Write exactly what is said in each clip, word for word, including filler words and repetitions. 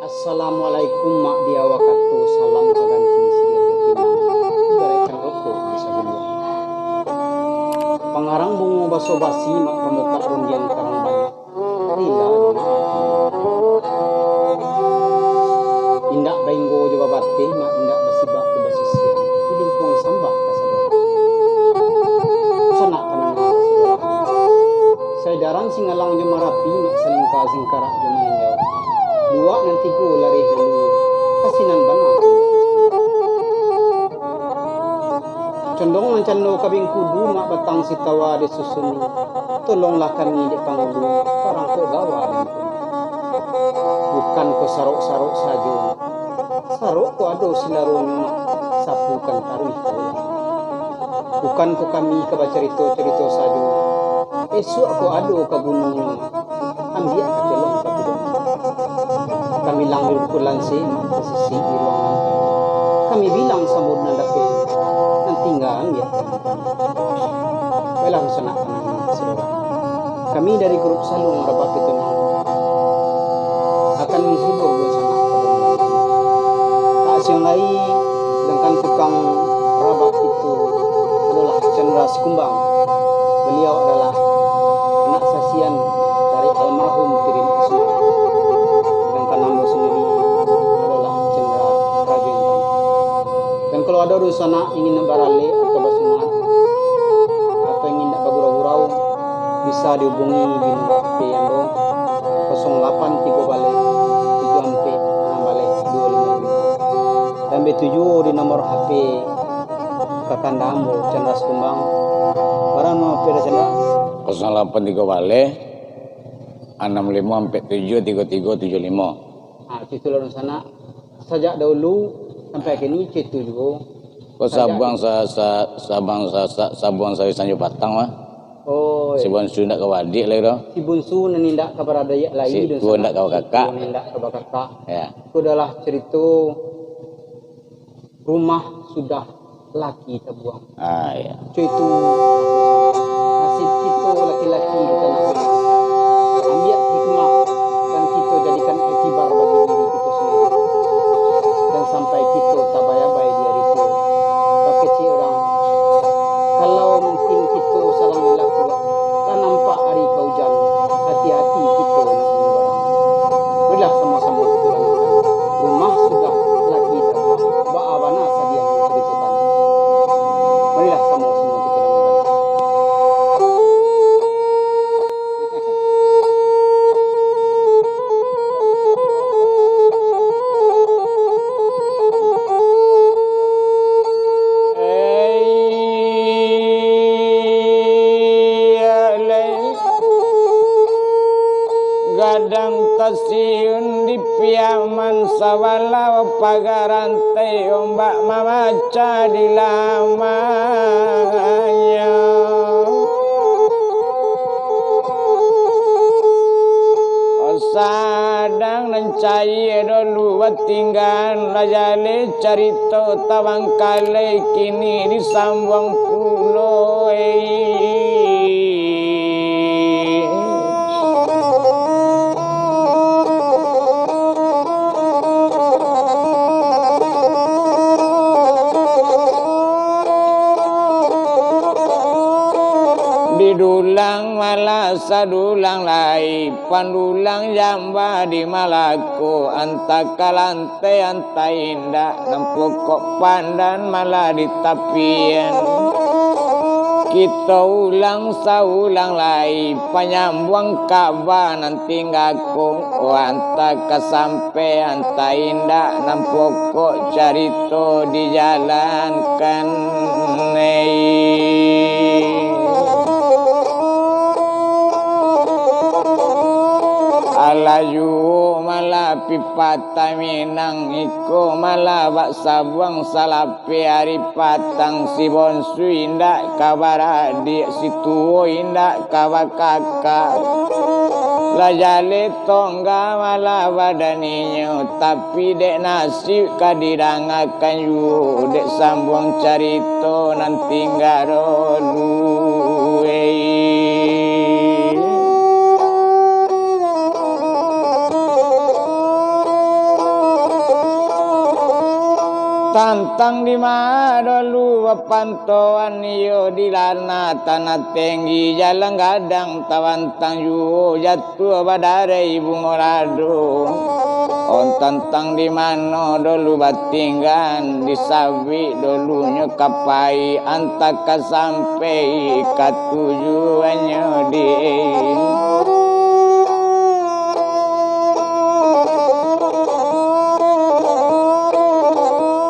Assalamualaikum, mak, di awak kato salam ka ganti siriah jo pinang, ibaraikkan rokok di saguluang. Pangarang bungo baso-basi, mak, pamukak rundiang karang banyak, rila jo maaf. Indak bainggo jo babateh, mak, indak basibak jo basisiah, di lingkuang sambah kasadonyo. Sanak panangah kasadonyo. Saedaran Singalang jo Marapi, nak salingka singkarak jo maninjau. Buwak nan tigo lareh nan duwo, kasinan bana. Condong nan cando kabing kudu, mak, batang sitawa disusuni. Tolonglah kami dek pangulu, barang kok gawa dan pun. Bukan ko sarok-sarok sajo, sarok ko ado silaronyo, sapukan taruih ka ulang. Bukan ko kami ka bacarito-carito sajo, esuak ko ado ka gunonyo, ambiak ka telong ka pidoman. Kami langgur ko lansek, mak, basisi di ruang lantai. Kami bilang sambuik nan dapek, nan tingga ambiak. Baiklah, sanak panangah kasadonyo. Kami dari grup Saluang Rabah Pitunang akan manghibur dunsanak pado malam ini. Tak siang lai, sadangkan tukang rabah itu adolah Chandra Sikumbang. Baliau adolah anak sasian dari almarhum Pirin Usman. Sadangkan ambo sandiri adolah Chandra Rajo Intan. Dan kalau ado dunsanak ingin nak baralek atau basunat, atau ingin nak bagurau-gurau, bisa dihubungi di nomor H P ambo, kosong lapan tigo baleh, tujuah ampek anam baleh, duo limo limo. Dan bituju di nomor H P kakanda ambo, Chandra Sikumbang. Bara nomor H P dah, Chandra? Kosong lapan tigo baleh, anam limo ampek tujuah tigo tigo tujuah limo. Ha, itu lah dunsanak. Sajak dahulu sampai kini, caitu juo. Ko sabuang sa-, sa-, sabuang sa-, sa-, sabuang sawi sanjo patang mah. Oh, si Bonsu ndak ka baadik lai doh. Si Bonsu nan indak ka baradiak lai, si Tuo ndak ka bakakak. Tuo nan indak ka bakakak. Ya. Itu adalah carito rumah sudah laki tabuang. Ah, iya. Caitu nasib kito laki-laki di tanah Minang. Ambiak hikmah dan kito jadikan iktibar bagi diri kito sandiri. Jan sampai kito tabai-abai di ari tuo. Bakecek urang, kalau mungkin kito sadang lakuak, lah nampak ari ka ujan, hati-hati kito nak manyabarang. Marilah samo-samo kito dangakan. Rumah sudah laki tabuang, baa bana sadiahnyo caritokan. Marilah samo-samo kito dangakan. Gadang tasiun di piaman sabalah, paga rantai ombak mamacah di lamanya. Sadang nan cayia dolu batinggan, lah jaleh carito tabangkalai, kini disambuang pulo, eh. Didulang malah sadulang lai, pandulang jamba di Malako, antah ka lantai antah indak, nan pokok pandan malah di tapian. Kito ulang saulang lai, panyambuang kaba nan tingga ko, antah ka sampai antah indak, nan pokok carito dijalankan. Alah juo malah pipatah Minang, iko malah bak sabuang salapeh ari patang, si bonsu indak ka baradiak, si tuo indak ka bakakak. Lah jaleh tongga malah badaninyo, tapi dek nasib ka didangakan juo, dek sambuang carito nan tingga dolu, eh. Tantang di ma dolu bapantauan, iyo di lana tanah tenggi, jalan gadang tabantang juo, jatuah badarai bungo lado. On tantang di mano dolu batinggan, di sabuik dolunyo ka pai, antah ka sampai ka tujuannyo di.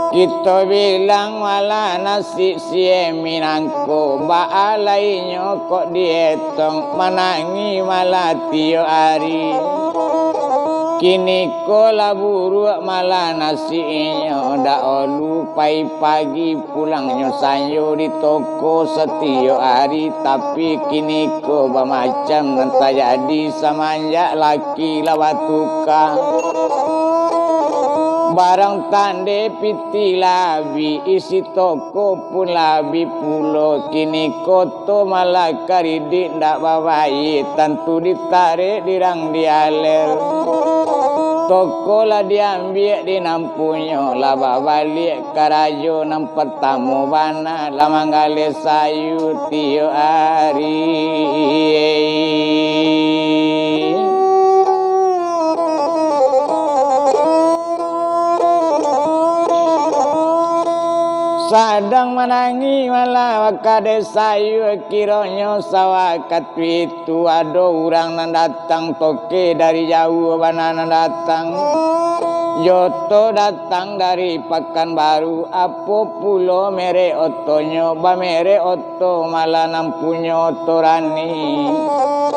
Kito bilang malah nasib si Emi nangko, baa lai nyo kok dietong, manangih malah tiok ari. Kiniko lah buruak malah nasib inyo, dak olu pai pagi, pulangnyo sanjo di toko satiok ari, tapi kiniko bamacam nan tajadi samanjak laki lah batuka. Barang tande pitih lah abih, isi toko pun lah abih pulo, kiniko to malah karidik ndak babayia, tantu ditarek dirang dialer. Toko lah diambiak di nan punyo, lah babaliak karajo nan partamo bana, lah manggaleh sayua tiok ari. Sadang manangih malah bakadeh sayua, kironyo sawakatu itu ado urang nan datang toke dari jauah bana nan datang. Joto datang dari Pakanbaru, apo pulo merek otonyo, bamerek oto malah nan punyo oto Rani.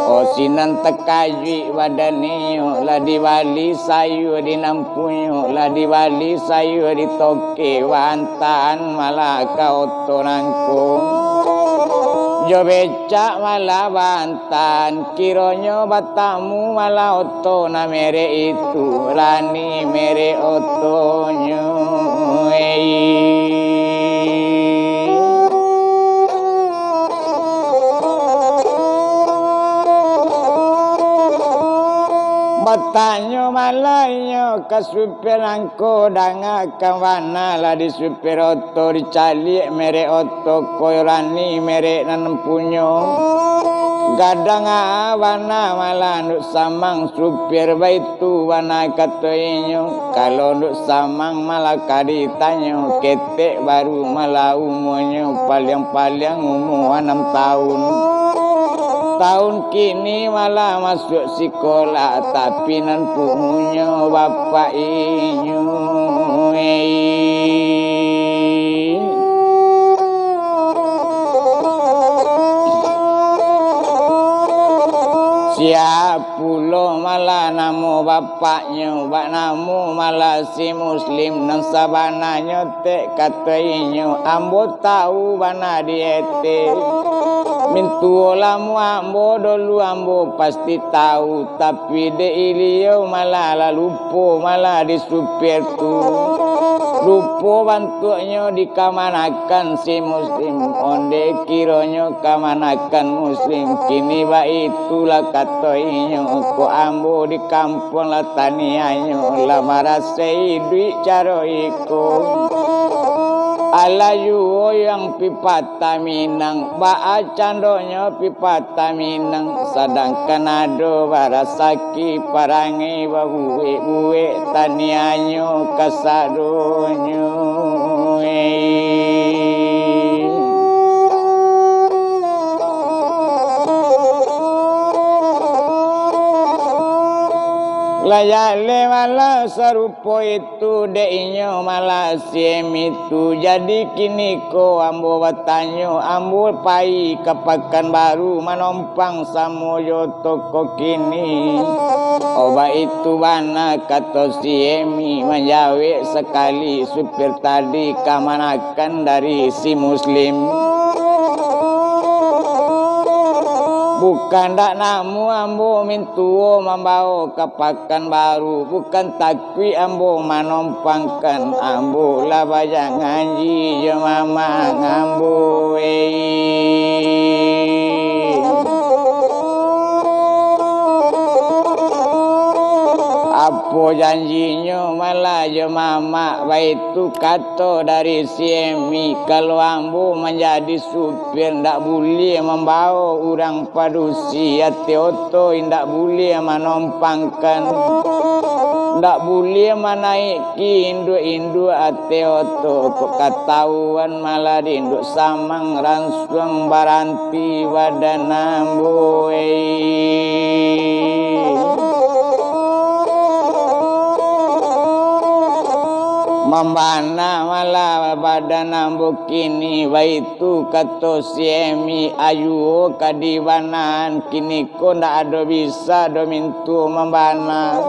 Oh, sinan takajuik badan inyo, lah dibali sayua di nan punyo, lah dibali sayua di toke, baantaan malah ka oto nangko. Jo becak malah baantaan, kironyo batamu malah oto nan merek itu, Rani merek otonyo. Batanyo malah inyo ka supir nangko, dangakan bana lah di supir oto, dicaliak merek oto ko, Rani merek nan punyo. Gadang aa bana malah Nduk Samang, supir baitu bana kato inyo. Kalau Nduk Samang malah ka ditanyo, ketek baru malah umuanyo, paliang-paliang umua anam taun. Taun kini malah masuak sikolah, tapi nan punyo bapak inyo, ei. Sia pulo malah namo bapaknyo, bak namo malah si Muslim, nan sabananyo tek kato inyo, ambo tahu bana di ete. Mintuo lamo ambo dolu ambo pasti tahu, tapi dek iliau malah lah lupo malah di supir tu. Lupo bantuaknyo dikamanakan si Muslim, onde kironyo kamanakan Muslim, kini baitulah kato inyo, kok ambo di kampuang lah taniahnyo, lah marasai iduik caro iko. Alah juo yang pipatah Minang, baa candonyo pipatah Minang, sadangkan ado barasaki parangai babuek-buek taniahnyo kasadonyo, ei. Lah jaleh malah sarupo itu dek inyo malah si Emi tu. Jadi kiniko ambo batanyo, ambo pai ka Pakanbaru manompang samo jo toko kini. Oh, baitu bana kato si Emi, manjawek sakali supir tadi kamanakan dari si Muslim. Bukan dak namu ambo mintuo mambao ka Pakanbaru, bukan takuik ambo manompangkan, ambo lah bajanji jo mamang ambo, ei. Ap- Apo janjinyo malah jo mamak, baitu kato dari si Emi, kalau ambo manjadi supir, ndak buliah mambawo urang padusi, ateh oto indak buliah manompangkan, ndak buliah manaiki induak-induak ateh oto, kok katawuan malah di induak samang ransuang baranti badan ambo, ei. Mambana malah badan ambo kini, baitu kato si Emi, ayuo ka dibanaan, kiniko ndak ado bisa doh mintuo mambana.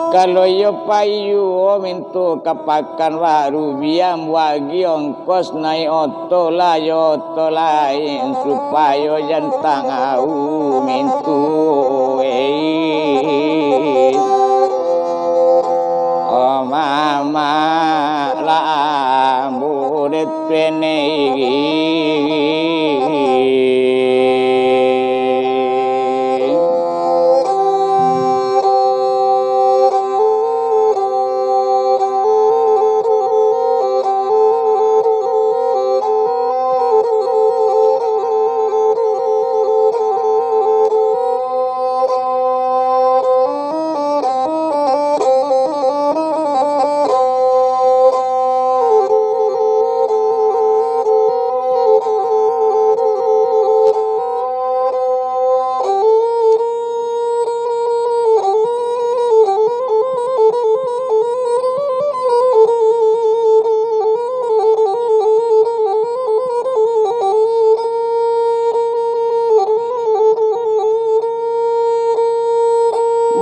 Kalau iyo pai juo mintuo ka Pakanbaru, bia ambo agiah ongkos naiak oto lah jo oto lain, supayo jan tangau mintuo, ei. Oh, mamak lah ambo dek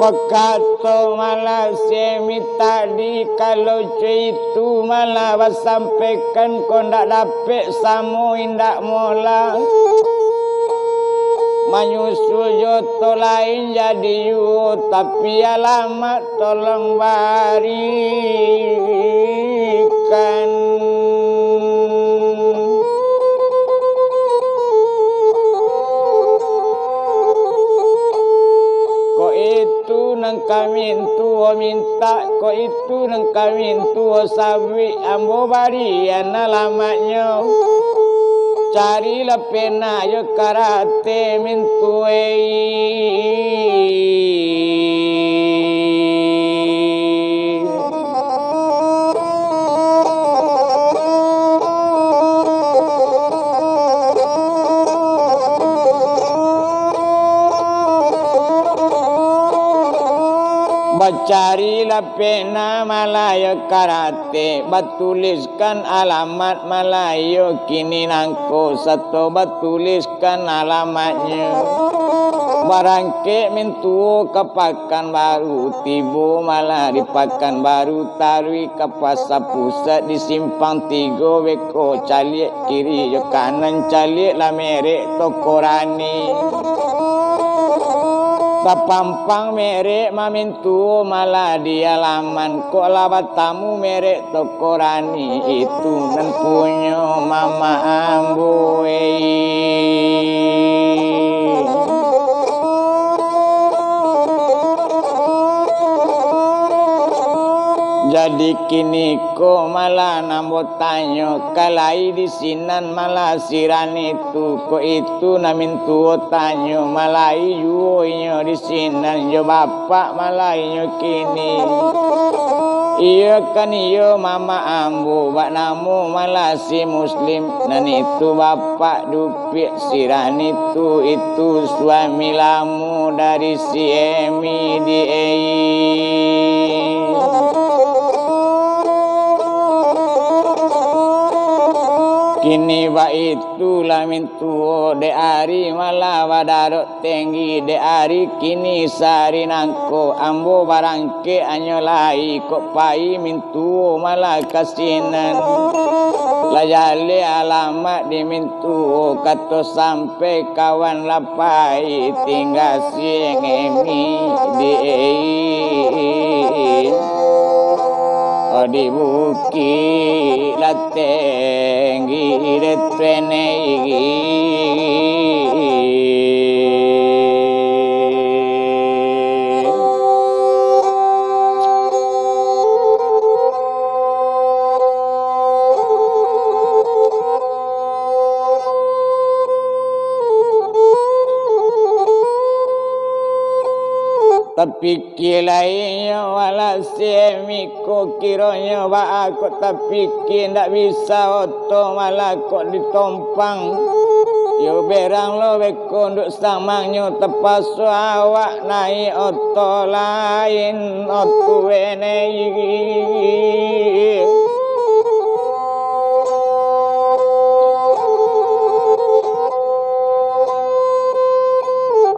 Bakato malah si Emi tadi, kalau co itu malah basampaikan, kok ndak dapek samo indak molah. Manyusul jo oto lain jadi juo, tapi alamat tolong barikan. Kok itu nan ka mintuo mintak, kok itu nan ka mintuo sabuik, ambo barian alamatnyo. Carilah pena jo karate mintuo ei. Bacarilah pena malah jo karate, batulis kan alamat malah iyo kini nangko, sato batuliskan alamatnyo. Barangkek mintuo ka Pakanbaru, tibo malah di Pakanbaru, taruih ka Pasa Pusat, di Simpang Tigo beko caliak kiri jo kanan, caliak lah merek Toko Rani. Tapampang merek mamin tuo malah di alaman, kok lah batamu merek Toko Rani itu nan punyo mama ambo, ei. Jadi kini ko malah nan ambo tanyo, ka lai di sinan malah si Rani tu, kok itu nan mintuo tanyo, malai juo inyo di sinan jo bapak malai nyo kini. Iyo kan iyo mamak ambo, bak namo malah si Muslim, nan itu bapak dupiak si Rani tu, itu suami lamo dari si Emi di ei. Kini baitu lah mintuo, dek ari malah badarok tenggi, dek ari kini sari nangko, ambo barangkek anyo lai, kok pai mintuo malah ka sinan. Lah jaleh alamat di mintuo, kato sampai kawan lah pai, tingga si Emi di ei. Oh, di bukik lah tenggi, dek tuan ei. Tapikia lai nyo malah si Emi ko, kironyo baa kok tapikia ndak bisa oto malah kok ditompang. Yo berang lo beko nduak samangnyo, tapaso awak naiak oto lain, oto wene.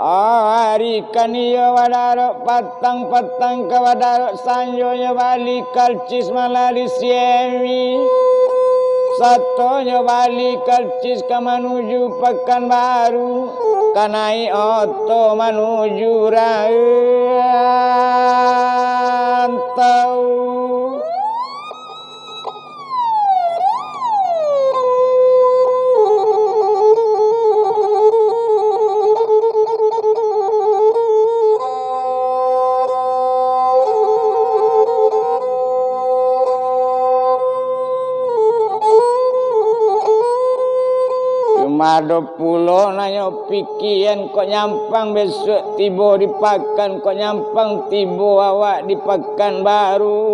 Ari kan iyo badarok patang, patang ka badarok sanjonyo bali kalcis malah di si Emi. Satonyo bali kalcis ka manuju Pakanbaru, ka naiak oto manuju rantau. Cuma ado pulo nan nyo pikian, kok nyampang besuak tibo di Pakan, kok nyampang tibo awak di Pakanbaru.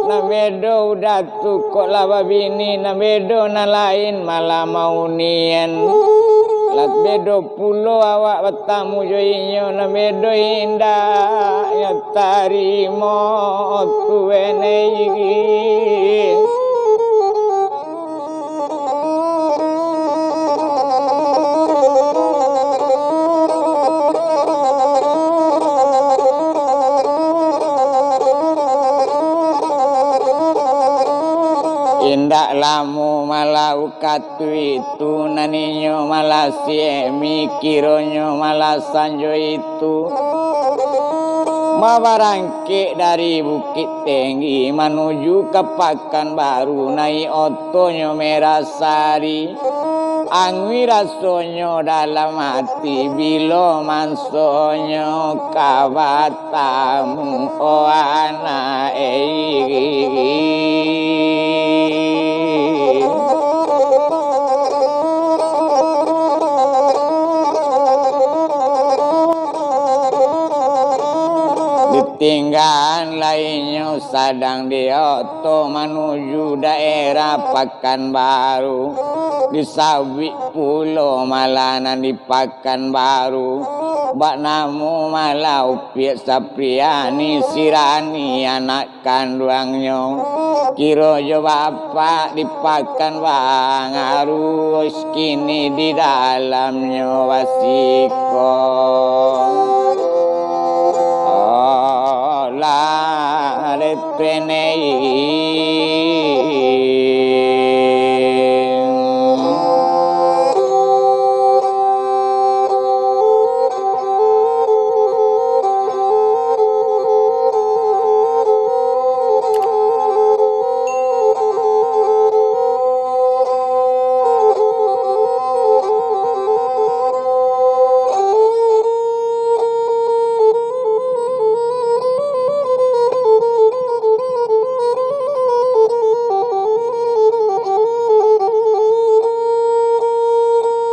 Nan bedo udah tu kok lah babini, nan bedo nan lain malah maunian. Lah bedo pulo awak batamu jo inyo, nan bedo indak nyo tarimo tu wene. Indak lamo malah ukatu itu, nan inyo malah si Emi, kironyo malah sanjo itu. Mabarangkek dari Bukik Tinggi manuju ka Pakanbaru, naiak otonyo Merah Sari. Angui rasonyo dalam ati, bilo mansonyo ka batamu, o anak e. Ditinggaan lai nyo sadang di oto manuju daerah Pakanbaru. Di sabuik pulo malah nan di Pakanbaru, bak namo malah Upiak Sapriani, si Rani anak kanduangnyo. Kiro jo bapak di Pakanbaru, kini di dalamnyo basiko. Olah,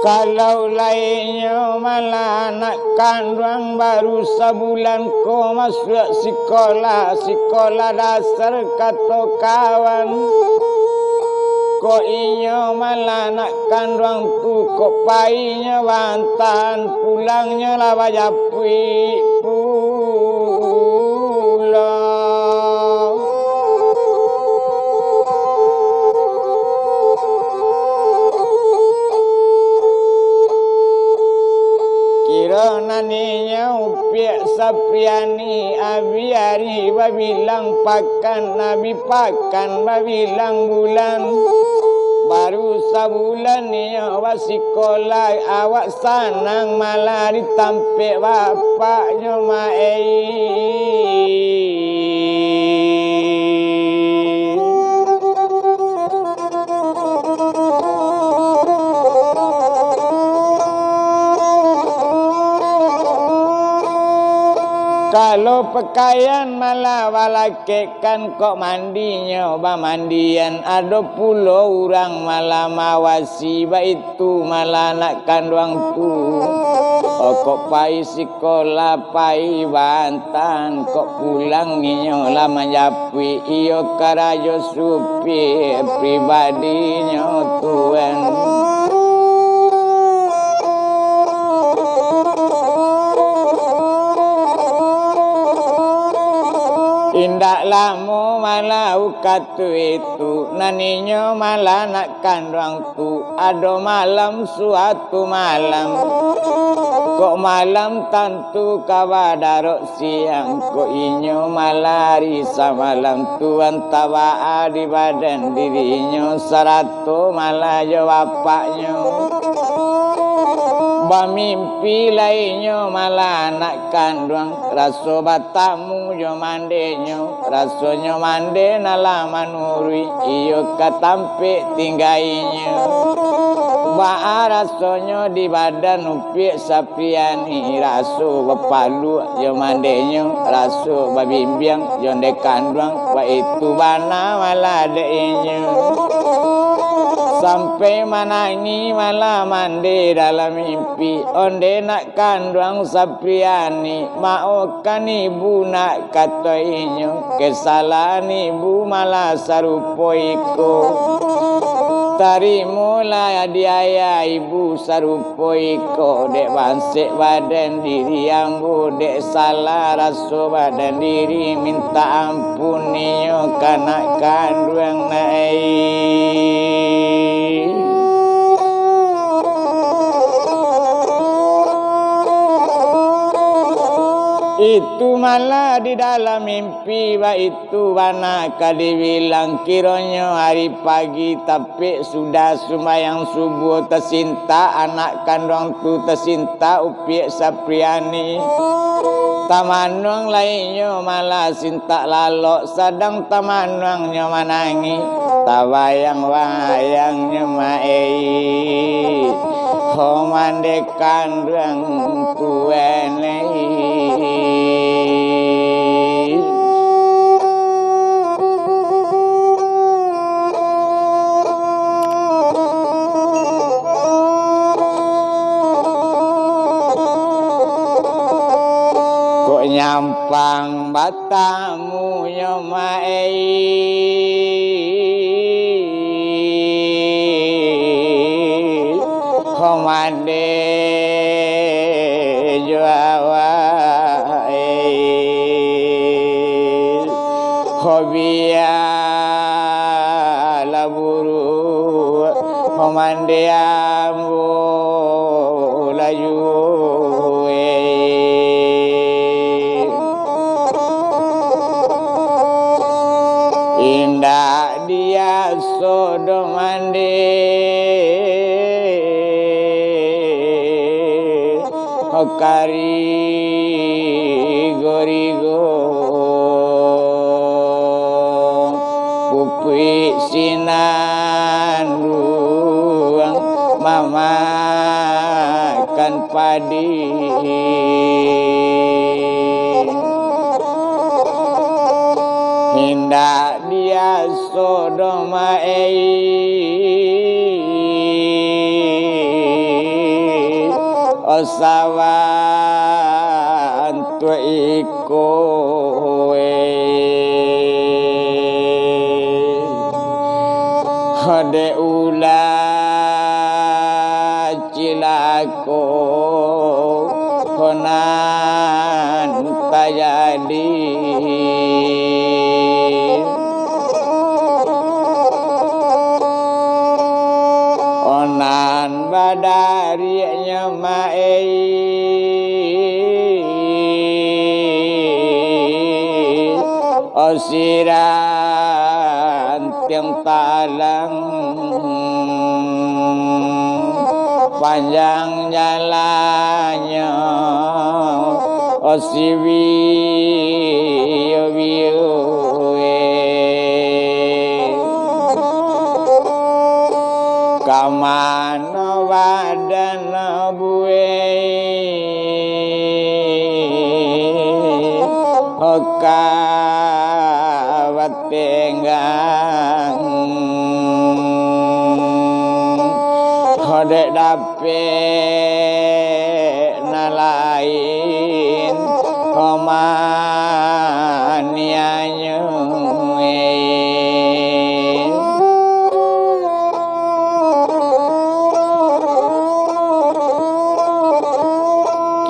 Kalau lai nyo malah anak kanduang baru sabulan ko masuak sikolah, sikolah dasar kato kawan. Kok inyo malah anak kanduang tu, kok painyo baantaan, pulangnyo lah bajapuik pulo. Kiro nan inyo Upiak Sapriani, abih ari babilang pakan, abih pakan babilang bulan. Baru sabulan inyo basikolah, awak sanang malah di tampek bapaknyo, Mak, ei. Kalau pakaian malah balakekkan, kok mandinyo bamandian, ado pulo urang malah mawasi, baitu malah anak kanduang tu. Kok pai sikolah, pai baantaan, kok pulang inyo lah manjapuik, iyo karajo supir pribadinyo tuan. Indak lamo malah ukatu itu, nan inyo malah anak kanduang tu, ado malam suatu malam. Kok malam tantu ka badarok siang, kok inyo malah ari samalam tu, antah baa di badan dirinyo, sarato malah jo bapaknyo. Bamimpi lah inyo malah anak kanduang, raso batamu jo mandenyo, rasonyo mande nan lah manuruik, iyo ka tampek tinggainyo. Baa rasonyo di badan Upiak Sapriani, raso bapaluak jo mandenyo, raso babimbiang jo nde kanduang, baitu bana malah dek inyo. Sampai manangih malah mande dalam mimpi, onde nak kanduang Sapriani, maohkan ibu nak kato inyo, kesalahan ibu malah sarupo iko. Tarimolah di ayah ibu sarupo iko, dek bansek badan diri ambo, dek salah raso badan diri, mintak ampun inyo ka anak kanduang nak ai. Itu malah di dalam mimpi, baitu bana ka dibilang, kironyo ari pagi, tapek sudah sumbayang subuah, tasintak anak kanduang tu, tasintak Upiak Sapriani. Tamanuang lai nyo malah sintak lalok, sadang tamanuang nyo manangih. Tabayang-bayang nyo maei, ho mande kanduang tuan ai. Kok nyampang batamu nyo maei, ho mande jo awak ai. Ho bialah buruak, ho mande ambo lah juo. Indak biaso doh mande, karigo-rigo, pupuik sinanduang mamakan padi. Indak biaso doh maei, osawan tu iko e. Dek ulah cilako nan tajadi. Nan badariaknyo maei, o sirantiang talang, panjang jalannyo, o sibiyo-biyo e. Ka mano badan buek? tenggang. Kodek dapek nan lain, komanianyo, eh.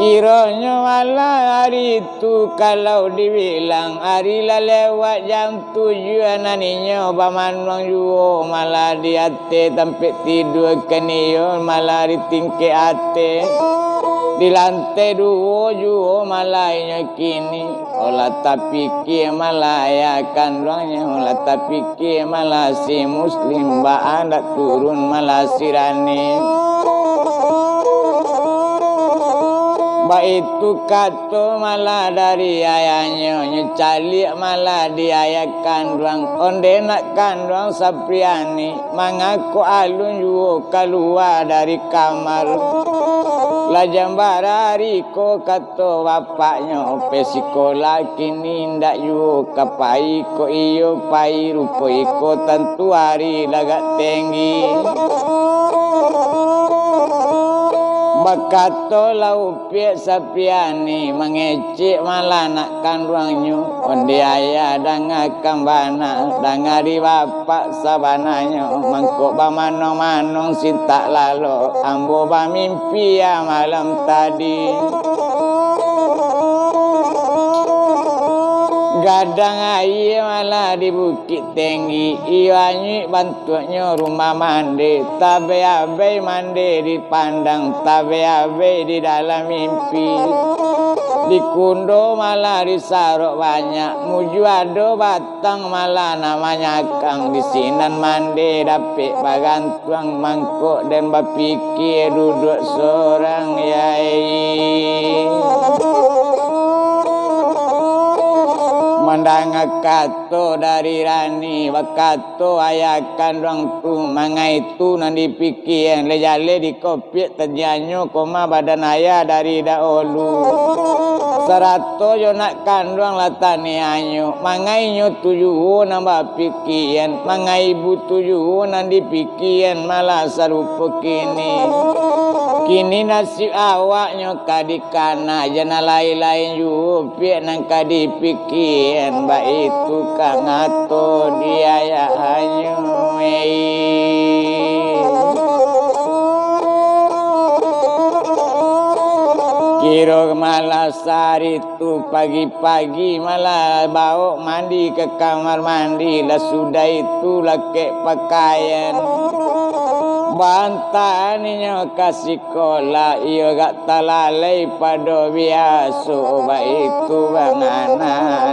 Kironyo malah ari tu, kalau dibilang ari lah lewat jam tujuah, nan inyo bamanuang juo malah di ateh tampek tidua, kan iyo malah di tingkek ateh, di lantai duo juo malah inyo kini. Olah tapikia malah ayah kanduangnyo, olah tapikia malah si Muslim, baa ndak turun malah si Rani. Baitu kato malah dari ayahnyo, nyo caliak malah di ayah kanduang, onde nak kanduang Sapriani, mangako alun juo kalua dari kamar. Lah jam bara ari ko kato bapaknyo, pai sikolah kini ndak juo ka pai, kok iyo pai rupo iko tantu ari lah agak tenggi. Bakato lah Upiak Sapriani, mangecek malah nak kanduangnyo, onde ayah dangakan bana, danga di bapak sabananyo, mangko bamanuang-manuang sintak lalo, ambo bamimpi ah malam tadi. Gadang aia malah di Bukik Tenggi, iyo anyuik bantuaknyo rumah mande, tabai-abai mande dipandang, tabai-abai di dalam mimpi. Di kundo malah di sarok banyak, mujua ado batang malah nan manyakang, di sinan mande dapek bagantuang, mangkok den bapikia duduak sorang, yai. Mandanga kato dari Rani, bakato ayah kanduang tu, mangai tu nan dipikia, lai jaleh dikopiak tadianyo koma badan ayah dari dahulu. Sarato jo nak kanduang lah taniahnyo, mangai nyo tu juo nan bapikian, mangai ibu tu juo nan dipikian, malah sarupo kini. Kini nasib awaknyo ka di kana, jan nan lain-lain juo piak nan ka dipikian, baitu ka ngato di ayahnyo, eh. Kiro malah sari tu pagi-pagi malah baok mandi ka kamar mandi, lah sudah itu lakek pakaian. Bantahan inyo ka sikolah, iyo agak talalai pado biaso, baitu bangana.